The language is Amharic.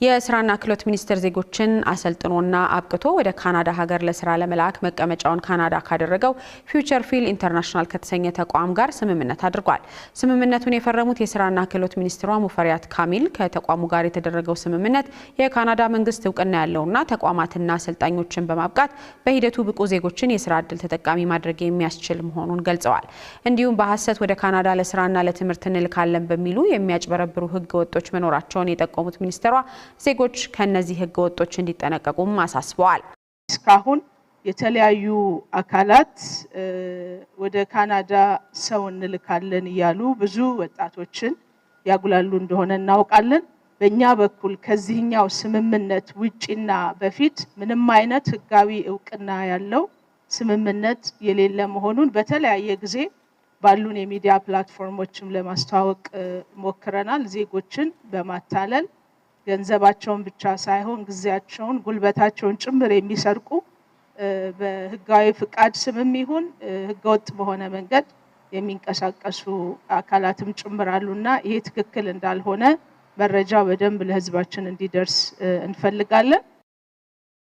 የስራና ክህሎት ሚኒስቴር ዜጎችን አሰልጥኖና አብቅቶ ወደ ካናዳ ሀገር ለስራ ለመላክ መቀመጫውን ካናዳ ካደረገው ፊውቸር ፊል ኢንተርናሽናል ከተሰኘ ተቋም ጋር ስምምነት አድርጓል። ስምምነቱን የፈረሙት የስራና ክህሎት ሚኒስትሯ ሙፈሪያት ካሚል ከተቋሙ ጋር የተደረገው ስምምነት የካናዳ መንግስት እውቅና ያለውና ተቋማትና አሰልጣኞችን በማብቃት በሂደቱ ብቁ ዜጎችን የስራ እድል ተጠቃሚ ማድረግ የሚያስችል መሆኑን ገልጸዋል። እንዲሁም በሀሰት ወደ ካናዳ ለስራና ለትምህርት እንልካለን በሚሉ የሚያጭበረብሩ ህገ ወጦች መኖራቸውን የጠቆሙት ሚኒስትሯ ዜጎች ከነዚህ ህገ ወጦች እንዲጠነቀቁም አሳስበዋል። እስካሁን የተለያዩ አካላት ወደ ካናዳ ሰው እንልካለን እያሉ ብዙ ወጣቶችን ያጉላሉ እንደሆነ እናውቃለን። በእኛ በኩል ከዚህኛው ስምምነት ውጪና በፊት ምንም አይነት ህጋዊ እውቅና ያለው ስምምነት የሌለ መሆኑን በተለያየ ጊዜ ባሉን የሚዲያ ፕላትፎርሞችም ለማስተዋወቅ ሞክረናል። ዜጎችን በማታለል ገንዘባቸውን ብቻ ሳይሆን ጊዜያቸውን፣ ጉልበታቸውን ጭምር የሚሰርቁ በህጋዊ ፍቃድ ስምም ይሁን ህገወጥ በሆነ መንገድ የሚንቀሳቀሱ አካላትም ጭምር አሉና ይሄ ትክክል እንዳልሆነ መረጃ በደንብ ለህዝባችን እንዲደርስ እንፈልጋለን።